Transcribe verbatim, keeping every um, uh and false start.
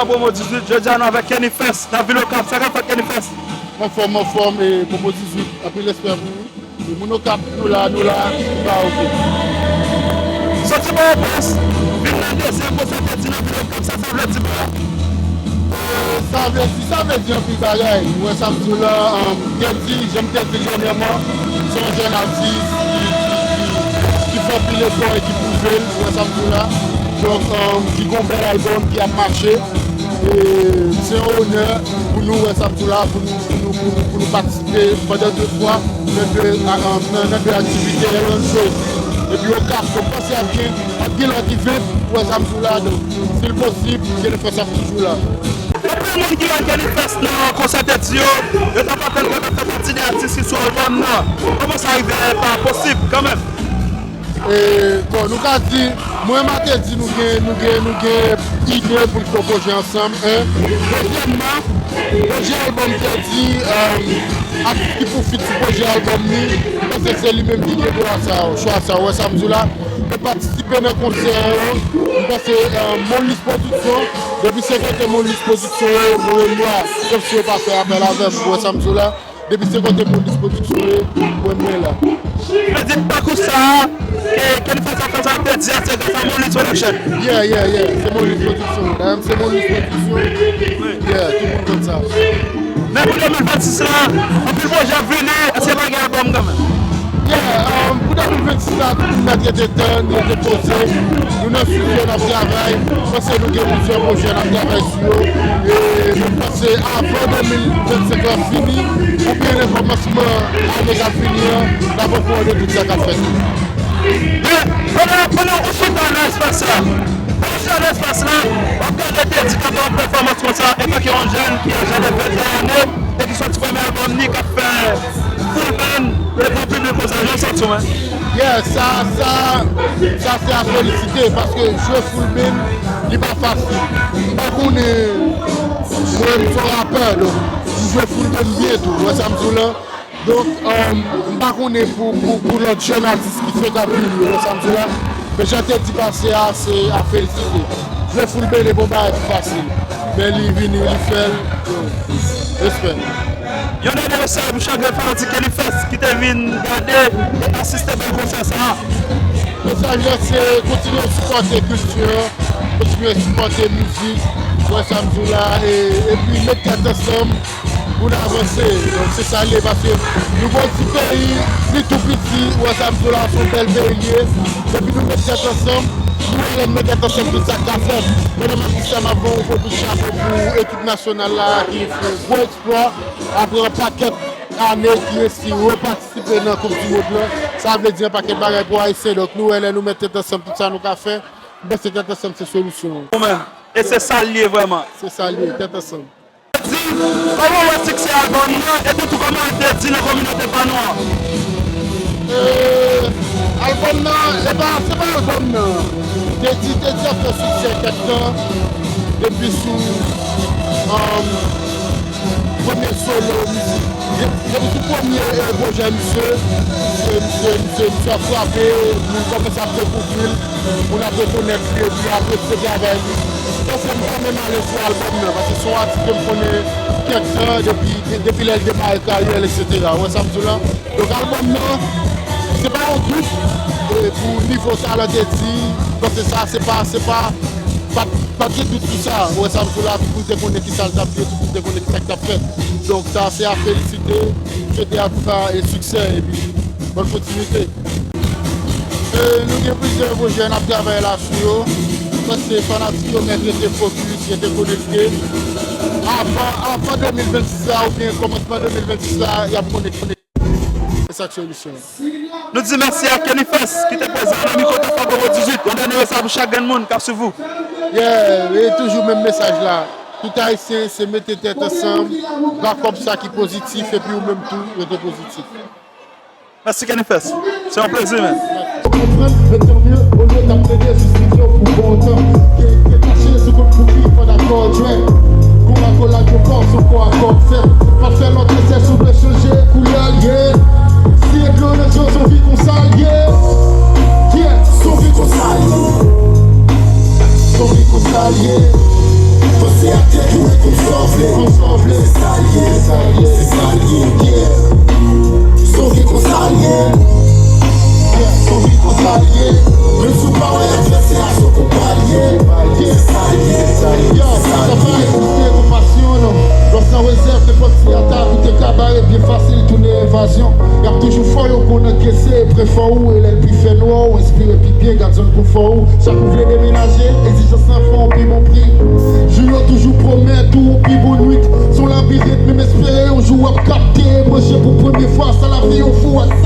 Promo dizuit, jodi a nou avèk Kenny Fest nan vil Okap. Sa k ap fèt, Kenny Fest? Anfòm, anfòm, e Promo dizuit, anpil respè pou ou. E moun Okap, nou la, nou la, nou pa oke. Soti Pòtoprens, vin nan dezyèm konsè Teddy nan vil Okap, sa, sa vle di pou ou? E, sa vle di, sa vle di anpil bagay. Ou wè sa m di w la, um, Teddy, jan m te di l dènyèman, se yon jèn atis ki, ki, ki, ki fè anpil efò e ki pwouve l, ou wè sa m di w la. Donk, um, ki gon bèl albòm ki ap mache. E se yon onè pou nou, wè sa m di w la, pou nou, pou nou, pou nou, pou nou patisipe pandan de fwa nan de, a, a, nan, nan de aktivite L N C. Epi Okap, donk panse a byen, ap gen lòt event, wè sa m di w la, donk, si l posib, Kenny Fest ap toujou la. Anpil moun ki wè Kenny Fest nan konsè Teddy yo, yo ta pa tande l ap fè pati de atis ki sou albòm nan. Kòman sa rive pa posib kanmenm? E, bon, nou ka di, mwen m a Teddy, nou gen, nou gen, nou gen ide pou n fè yon pwojè ansanm, en. Dezyèmman, pwojè albòm Teddy, e, atis ki pou feat sou pwojè albòm li, m panse se li menm ki gen dwa sa, chwa sa, ou wè sa m di w la. Mwen patisipe nan konsè yo, m panse, e, Monlis Production, depi se kote Monlis Production yo voye m la, sèf si yo pa fè apèl avè m, ou wè sa m di w la. Depi se kote Monlis Production ye, mwen, mwen la. Vle di pakou sa a, ke, ke nou fè sa, fè sa, te di a, se gras a Monlis Production. Yeah, yeah, yeah. Se Monlis Production. Dayè, se Monlis Production. Yeah, tout moun konn sa. Men pou de mil vennsis la, anpil pwojè ap vini, èske pa gen albòm kanmenm? Yeah, um, pou de mil vennsis la, tout moun mèt rete tann, rete poze. Nou nan estidyo, n ap travay. Panse nou gen plizyè pwojè n ap travay sou yo. E nou panse avan de mil vennsenk la fini, oubyen nan kòmansman ane k ap vini an, n ap okouran de tout sa k ap fèt. Men, pandan, pandan ou chita nan espas la, pandan w chita nan espas la, w ap gade Teddy k ap fè yon pèfòmans konsa, antanke yon jèn ki aje de venteyen ane e ki soti premye albòm li, k ap fè full band devan piblik konsa, jan w santi w, men? Yeah, sa, sa, sa se a felisite, paske jwe full band, li pa fasil. M pa konnen, mwen, m se yon rapè, donk, m jwe full band byen tou, ou wè sa m di w la? Donk, um, m pa konnen pou, pou, pou lòt jèn atis ki fenk ap vini, ou wè sa m di w la? Men jan Teddy pase a, se a felisite. Jwe full band e pa yon bagay ki fasil. Men li vini, li fè l. Yo, respè. Yon dènye mesaj pou chak grenn fanatik Kenny Fest ki te vin gade e asiste bèl konsè sa a. Mesaj la se kontinye sipòte kilti an, kontinye sipòte mizik, wè sa m di w la, e, epi met tèt ansanm pou n avanse. Donk, se sa l ye, paske nou gon ti peyi, li tou piti, wè sa m di w la, se yon bèl peyi l ye. Depi nou met tèt ansanm, nou wè lè n met tèt ansanm, tout sa ka fèt. Pandan m ap di sa, m ap voye yon gwo kout chapo pou ekip nasyonal la ki fè gwo eksplwa apre yon pakèt ane ki resi repatisipe nan Koup di Mond lan. Sa vle di yon pakèt bagay pou Ayisyen. Donk, nou wè lè nou met tèt ansanm, tout sa nou ka fè, m panse tèt ansanm se solisyon an. Bon, men, e se sa l ye vrèman. Se sa l ye, tèt ansanm. Di, kòman w wè siksè albòm nan, epi tou kòman l te di nan kominote pa nou an? E, albòm nan, e pa, se pa albòm nan. Teddy, Teddy ap fè siksè kèk tan, depi sou, um, premye solo mizik. De-, depi sou premye, e, pwojè misye, misye, misye, misye, misye ap frape, moun kòmanse ap dekouvri l. Moun ap rekonèt li epi apresye travay li. Bon, fò m pa menm ale sou albòm nan, paske se yon atis ke m konnen kèk tan depi, depi lè l demare karyè l, etsetera. Ou wè sa m di w la? Donk, albòm nan, se pa yon dout, e, pou nivo talan Teddy, paske sa, se pa, se pa, pa, pa gen dout sou sa. Ou wè sa m di w la? Tout moun te konnen kisa l t ap ye, tout moun te konnen kisa k t ap fèt. Donk, sa, se a felisite, swete a tout sa, e siksè, epi bòn kontinite. E, nou gen plizyè pwojè n ap travay la sou yo. Paske fanatik yo mèt rete fokis, rete konekte. Avan, avan de mil vennsis la oubyen kòmansman de mil vennsis la, y ap konekte. Se sa k solisyon. Nou di mèsi a Kenny Fest ki te prezan nan mikwo Tafa Bobo dizuit. Yon dènye mesaj pou chak grenn moun k ap swiv ou. Yeah, e toujou menm mesaj la. Tout Ayisyen, se mete tèt ansanm, back up sa ki pozitif, epi ou menm tou, rete pozitif. Mèsi Kenny Fest. Se yon plezi, men. Konprann, men tan mye, olye n ap plede jis videyo pou bon tan. Ke, ke kache sou kont pou ki fò dakò, Drake. Kou akolad yo fò, sou kò akò fèt. Pa fè lòt esè si w vle chanje koulè l ye. Si e dlo nan je w, se yon vi konsa l ye. Yeah, se yon vi konsa l ye. Se yon vi konsa l ye. Panse a Bare byen fasil tounen envazyon. Y ap toujou fè w yo konn ankese, prefè w, e lè l pi fè nwa, w enspire pi byen, gad zòn konfò w. Chak ou vle demenaje, egzijans lan fè yon pi bon pri. Jou yo toujou pwomèt ou yon pi bon nwit. Se yon labirent, men m espere yon jou w ap kapte, manje pou premye fwa, sa lavi yon fou.